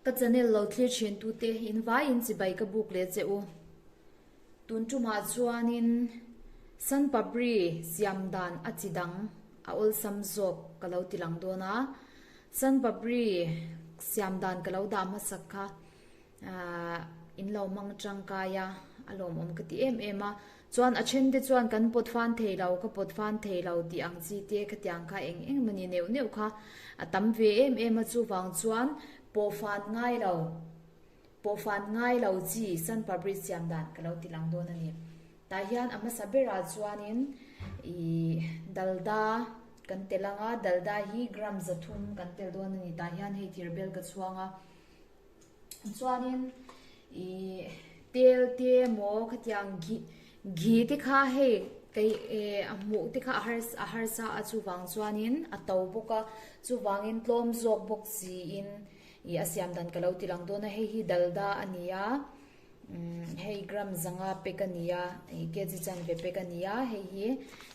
Ka channel lo thlir thin tute in vaiin chibai ka buk leh che u. Tun tumah chuanin Sun Papri siam dan a chi dang a awlsam zawk ka lo ti lang dawn a. Sun Papri siam dan ka lo dah hmasak kha Ahh in lo hmang tangkai a, a lawmawm ka ti em em a. Chuan a then te chuan kan pawt fan thei lo, ka pawt fan thei lo tih ang chi te khatiang kha eng eng mawni neuh neuh kha a tam ve em em a, chuvang chuan pawh fan ngai lo, pawh fan ngai lo chi Sun Papri siam dan ka lo ti lang dawn a ni. Tah hian a hmasa berah chuanin ih dalda kan tel ang a, dalda hi gram 300 kan tel dawn a ni. Tah hian hei thirbel ka chhuang a. Chuanin ih tel te emaw khatiang ghi ghi te kha hei kei eh a hmuh te kha a har a harsa a chuvang chuanin a to bawk a chuvangin tlawm zawk bawk siin ih a siam dan ka lo ti lang dawn a hei hi dalda a ni a umm hei gram zanga pack a ni a ih kg chanve pack a ni a hei hi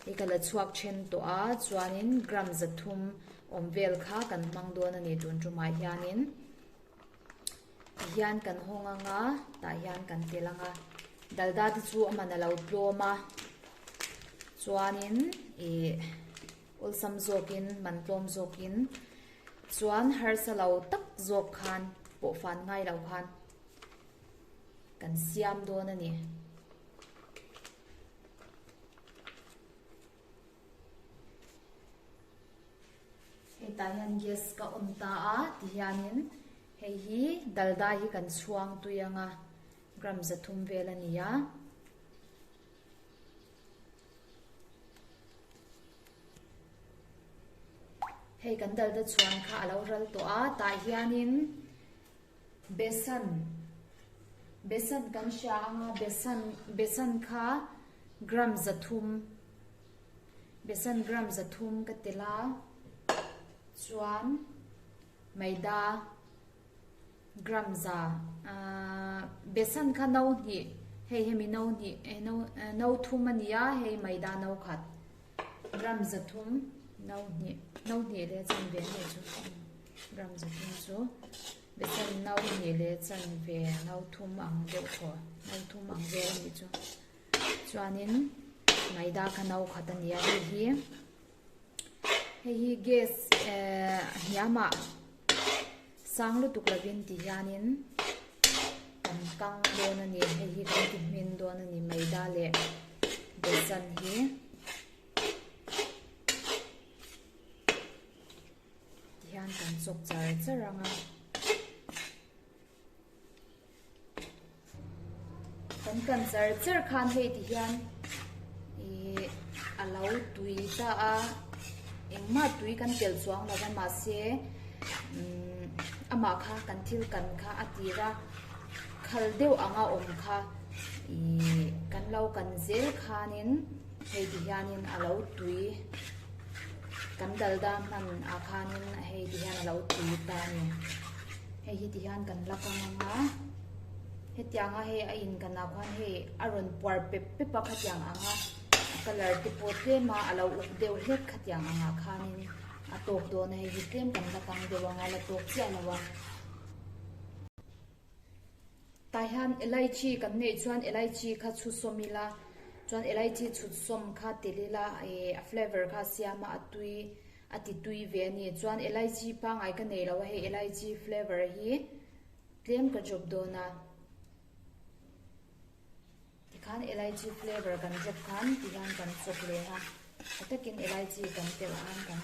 hei ka la chhuak then tawh a chuanin gram 300 awm vel kha kan hmang dawn a ni tun tumah hianin tihian kan hawng ang a tah hian kan tel ang a dalda te chu a man a lo tlawm a chuanin ih awlsam zawkin man tlawm zawkin chuan harsa lo tak zawk khan pawh fan ngai lo khan kan siam dawn a ni. Hetah hian gas ka on ta a tihianin hei hi dalda hi kan chhuang tui ang a gram 300 vel a ni a. Hei kan dalda chhuan kha a lo ral tawh a tah hianin besan besan kan hria ang a besan besan kha gram 300 Besan gram 300 ka tel a, chuan maida gram za ahh besan kha no hnih hei hemi no hnih eh no no thum a ni a hei maida no khat gram 300 no hnih no hnih leh chanve a nih chu gram 300 chu besan no hnih leh chanve no thum ang deuh thaw no thum ang vel a nih chu. Chuanin maida kha no khat a ni a hei hi hei hi gas eh hniamah sang lutuk lovin ti hianin kan kang dawn a ni hei hi kan ti hmin dawn a ni maida leh besan hi. Tihian kan chawk char char ang a. Kan kan char char khan hei ti hian ih a lo tui ta a engmah tui kan tel chuang lo va mahse umm amah kha kan thil kan kha a tir a khal deuh anga awm kha ih kan lo kan zel khanin hei ti hianin a lo tui kan dal da hman ah khanin hei ti hian a lo tui ta a ni. Hei hi ti hian kan la kang ang a, hetianga hei a in kan ah khuan hei a rawn puar pep pep a khatiang ang a, a colour te pawh tlem a a lo uk deuh hlek khatiang ang ah khanin a tawk dawn a hei hi tlem kan la kang deuh ang a la tawk chiah lo a. Tah hian elaichi kan neih chuan elaichi kha chhu sawm ila chuan elaichi chhut sawm kha tel ila ih a flavour kha a siam a a tui. A ti tui ve a ni. Chuan elaichi pangngai ka nei lo a, hei elaichi flavour hi tlem ka drop dawn a. Tikhan elaichi flavour kan drop khan tihian kan chawk leh a, a takin elaichi kan telh khan kan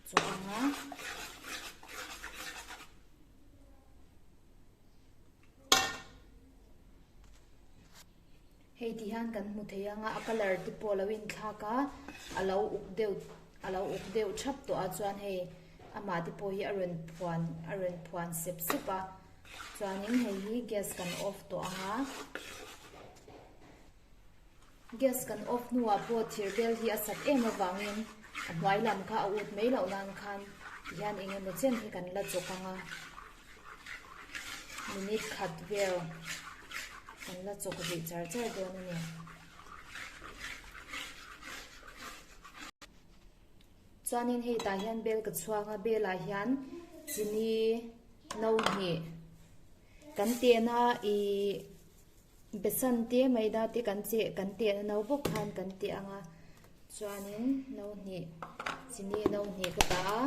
chawk ang a. Hei ti hian kan hmu thei ang a, a colour te pawh a lo inthlak a, a lo uk deuh a lo uk deuh thap tawh a chuan hei amah te pawh hi a rawn phuan a rawn phuan sep sep a chuanin hei hi gas kan off tawh ang a gas kan off hnuah pawh thir bel hi a sat em avangin a hnuai lam kha a ut mai loh nan khan ti hian eng emaw chen hi kan la chawk ang a. Minute khat vel kan la chawk rih char char dawn a ni. Chuanin hei tah hian bel ka chhuang a, belah hian chini. No hnih kan tehna ih besan te maida te kan cheh kan tehna no bawk khan kan teh ang a chuanin no hnih chini no hnih ka dah a.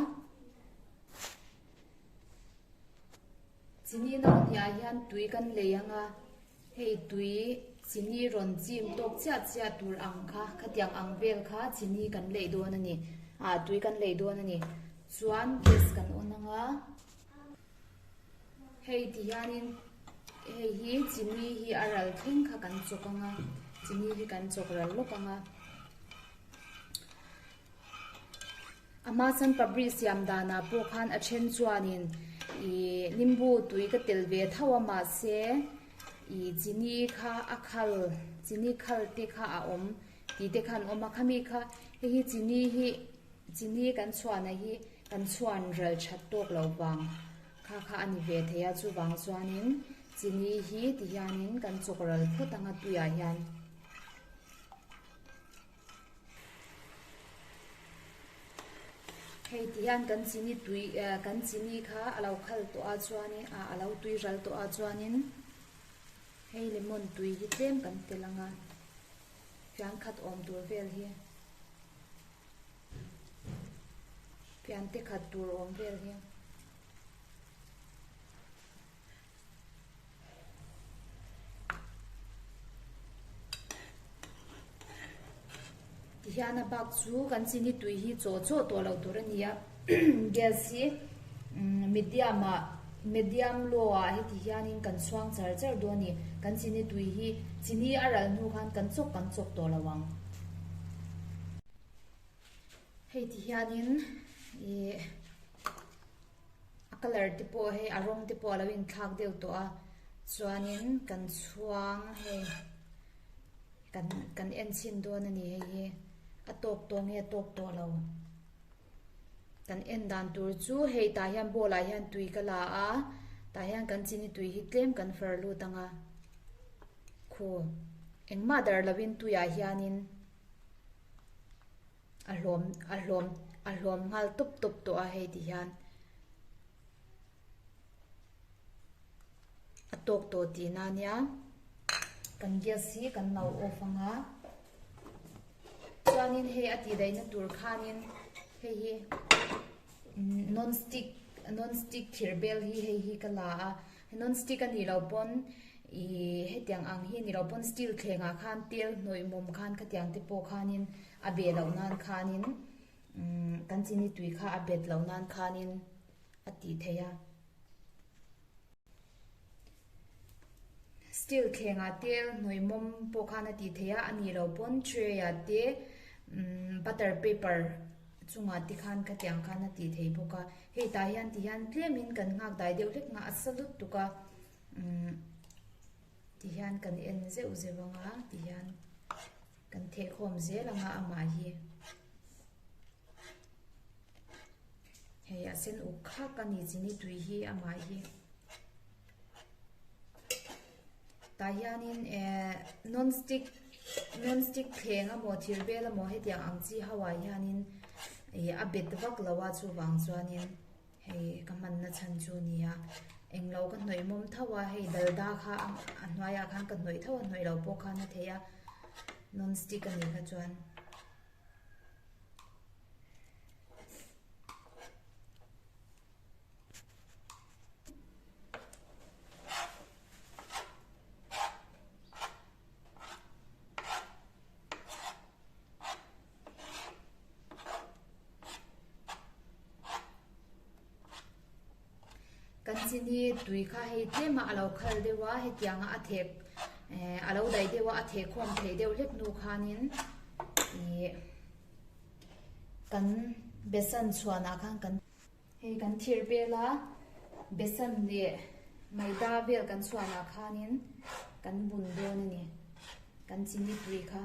Chini no hniah hian tui kan lei ang a, hei tui chini rawn chim tawk chiah chiah tur ang kha khatiang ang vel kha chini kan lei dawn a ni ah tui kan lei dawn a ni chuan gas kan on ang a hei ti hianin hei hi chini hi a ral thleng kha kan chawk ang a chini hi kan chawk ral lawk ang a. A hma chuan papri siam danah pawh khan a then chuanin ih nimbu tui ka tel ve tho a mahse ih chini kha a khal chini khal te kha a awm tih te kha an awm a khami kha hei hi chini hi chini kan chhuahna hi kan chhuan ral that tawk lo vang kha kha a ni ve thei a chuvang chuanin chini hi ti hianin kan chawk ral phawt ang a tuiah hian. Hei ti hian kan chini tui eh kan chini kha a lo khal tawh a chuanin ah a lo tui ral tawh a chuanin hei lemon tui hi tlem kan tel ang a fian khat awm tur vel hi fian te khat tur awm vel hi. Tihian a bak chu kan chini tui hi chaw chaw tawh loh tur a ni a gas hi medium ah medium low ah heti hianin kan chhuang char char dawn a ni kan chini tui hi chini a ral hnu khan kan chawk kan chawk tawh lo ang hei ti hianin ih. A colour te pawh hei a rawng te pawh a lo inthlak deuh tawh a chuanin kan chhuang hei kan kan en chhin dawn a ni hei hi a tawk tawh nge a tawk tawh lo kan en dan tur chu hei tah hian bowl ah hian tui ka la a tah hian kan chini tui hi tlem kan far lut ang a khu engmah dar lovin tuiah hianin. A hlawm a hlawm a hlawm nghal tawp tawp tawh a hei ti hian a tawk tawh tihna a nia kan gas hi kan lo off ang a chuanin hei a tih daihna tur khanin hei hi non stick non stick thir bel hi hei hi ka la a non stick a nih loh pawn Ih hetiang ang hi ni lo pawn steel thlengah khan tel hnawih mawm khan khatiang te pawh khanin a beh loh nan khanin umm kan chini tui kha a bet loh nan khanin a tih theih a. Steel thlengah tel hnawih mawm pawh khan a tih theih a, a nih loh pawn tray ah te umm butter paper chungah te khan khatiang khan a tih theih bawk a. Hei tah hian ti hian tlemin kan nghak dai deuh hlek nghah a sa lutuk a. Umm ti hian kan en zeuh zeuh ang a ti hian kan theh khawm zel ang a amah hi hei a sen uk khak a ni chini tui hi amah hi tah hianin eh non stick non stick thleng emaw thir bel emaw hetiang ang chi ho ah hianin ih a bet vak lo a chuvang chuanin. Hei ka hmanna chhan chu a ni a, englo ka hnawih mawm tho a, hei dalda kha a hnuaiah khan ka hnawih tho a, hnawih lo pawh khan a theih a, non stick a nih kha chuan. Kan chini tui kha hei tlem a a lo khal deuh a hetiang a a thek eh a lo daih deuh a a theh khawm theih deuh hlek hnu khanin ih kan besan chhuanah khan kan hei kan thir vel a besan leh maida vel kan chhuanah khanin kan bun dawn a ni kan chini tui kha.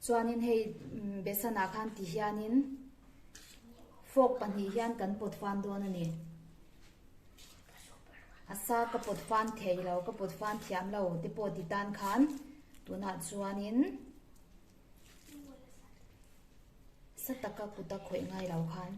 Chuanin hei besanah khan ti hianin fork pahnih hian kan pawt fan dawn a ni. A sa ka pawt fan thei lo, ka pawt fan thiam lo te pawh ti tan khan tunah chuanin sa taka kut a khawih ngai lo khan.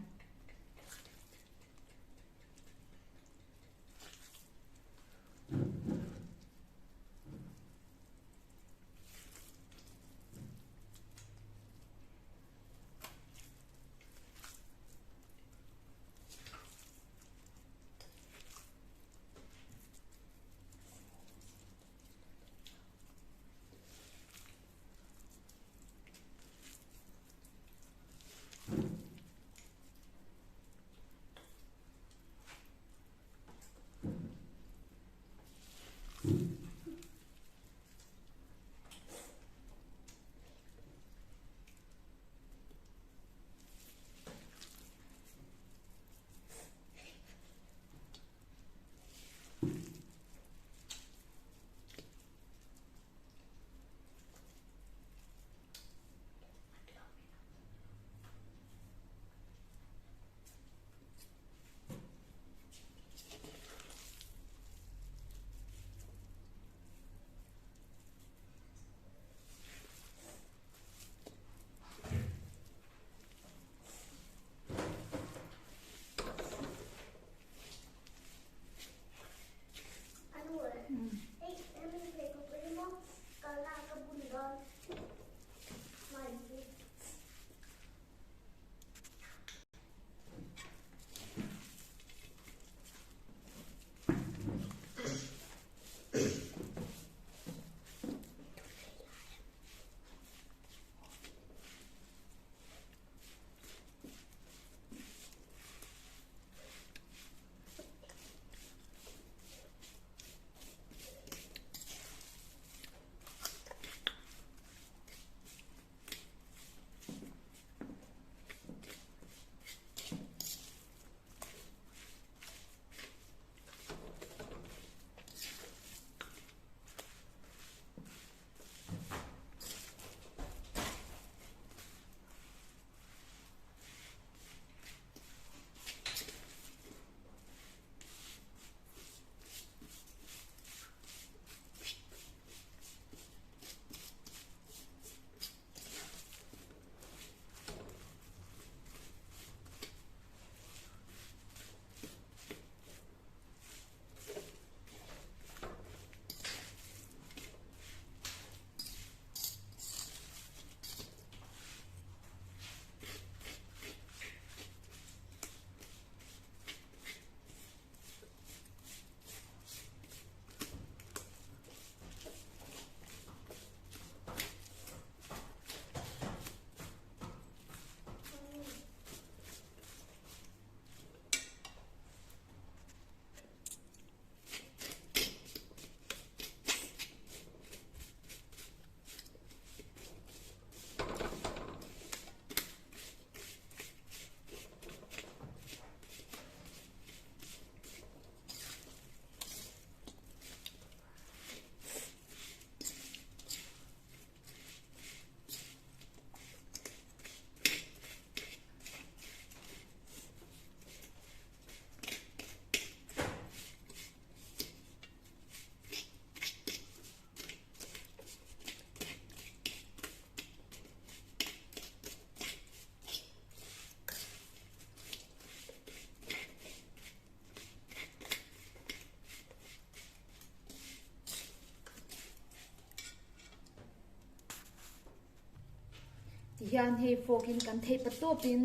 Tihian hei fork in kan theih pa tawpin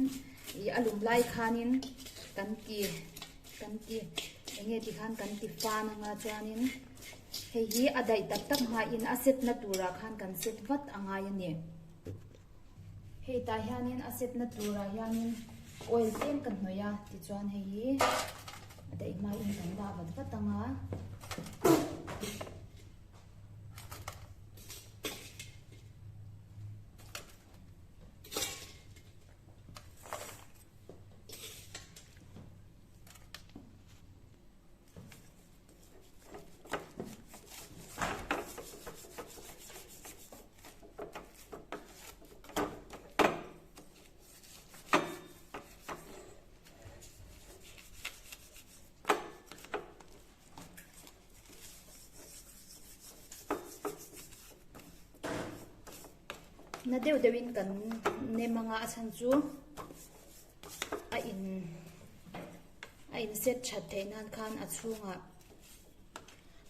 ih a lum lai khanin kan ti kan ti eng nge tikhan kan ti fan anga chuanin hei hi a daih tak tak hmain a set na turah khan kan set vat a ngai a ni. Hei tah hianin a set na turah hianin oil tlem ka hnawih a tichuan hei hi a daih hmain kan dah vat vat anga. Na deuh deuhin kan nem anga a chhan chu a in a in set that theih nan khan a chhungah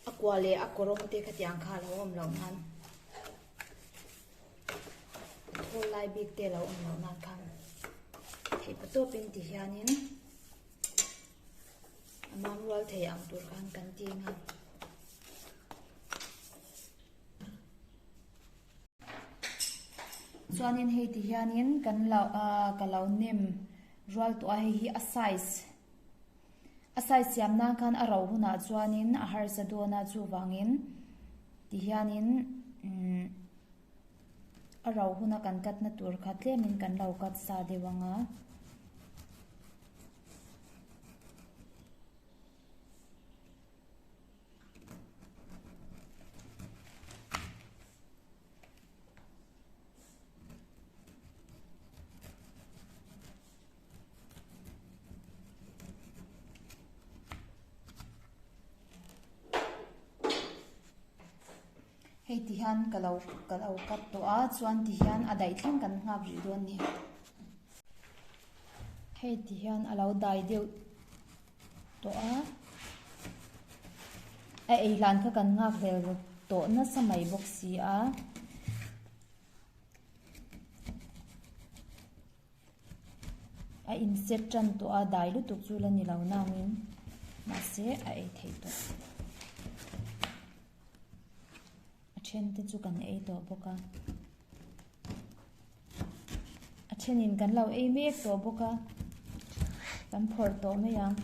a kua leh a kawrawng te khatiang kha a lo awm loh nan a thawl lai bik te a lo awm loh nan khan theih patawpin ti hianin a mam rual thei ang tur khan kan ti ang a. Chuanin hei ti hianin kan lo ah ka lo nem rual tawh a hei hi a size a size siam nan khan a ro hunah chuanin a harsa dawn a chuvangin ti hianin umm a ro huna kan cut na tur kha tlemin kan lo cut sa deuh ang a. Hei ti hian ka lo ka lo cut tawh a chuan ti hian a daih thleng kan nghak rih dawn a ni. Hei ti hian a lo dai deuh tawh a a ei hlan kha kan nghak hlel tawh nasa mai bawk si a. A in set tan tawh a dai lutuk chu la ni lo nangin mahse a ei theih tawh. A then te chu kan ei tawh bawk a a thenin kan lo ei mek tawh bawk a kan phawrh tawh mai ang.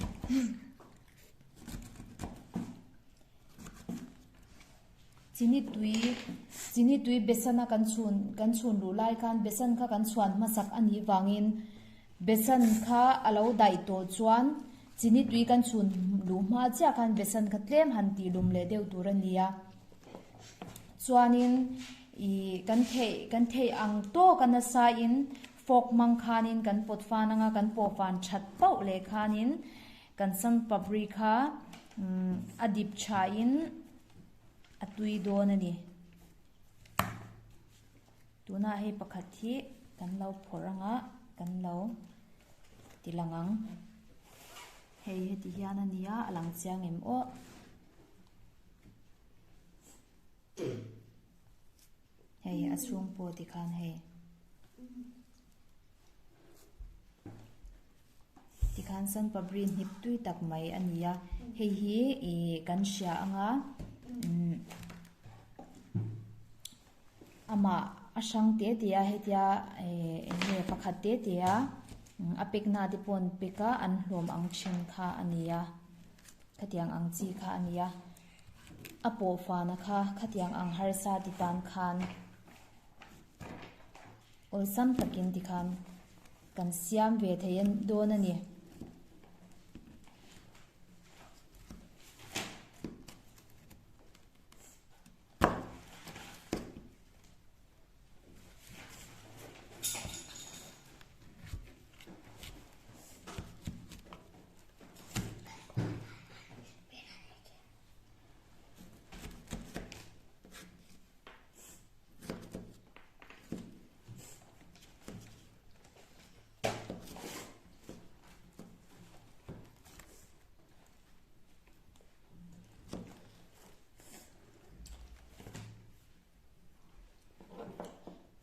Chini tui chini tui besan a kan chhun kan chhun luh lai khan besan kha kan chhuan hmasak a nih vangin besan kha a lo daih tawh chuan chini tui kan chhun luh hma chiah khan besan kha tlem han tih lum leh deuh tur a ni a chuanin ih kan theih kan theih ang tawk a nasa in fork hmang khanin kan pawt fan anga kan pawh fan that pauh leh khanin kan sam papri kha umm a dip tha in. a tui dawn a ni tunah hei pakhat hi kan lo phawrh ang a kan lo ti lang ang hei heti hian a ni a a lang chiang em aw. Hei a chhung pawh tikhan hei. Tikhan San Pabri hnip tui tak mai a ni a, hei hi ih kan hria ang a umm amah a hrang te te a hetia eh eng nge pakhat te te a a pack na te pawh an pack a an hlawm ang thin kha a ni a khatiang ang chi kha a ni a a pawh fana kha khatiang ang harsa ti tan khan. Awlsam takin tikhan kan siam ve thei dawn a ni.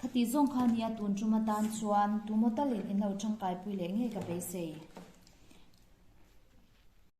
Khati zawng kha nia tun tum atan chuan tumaw talin in lo tangkaipui leh ngei ka beisei.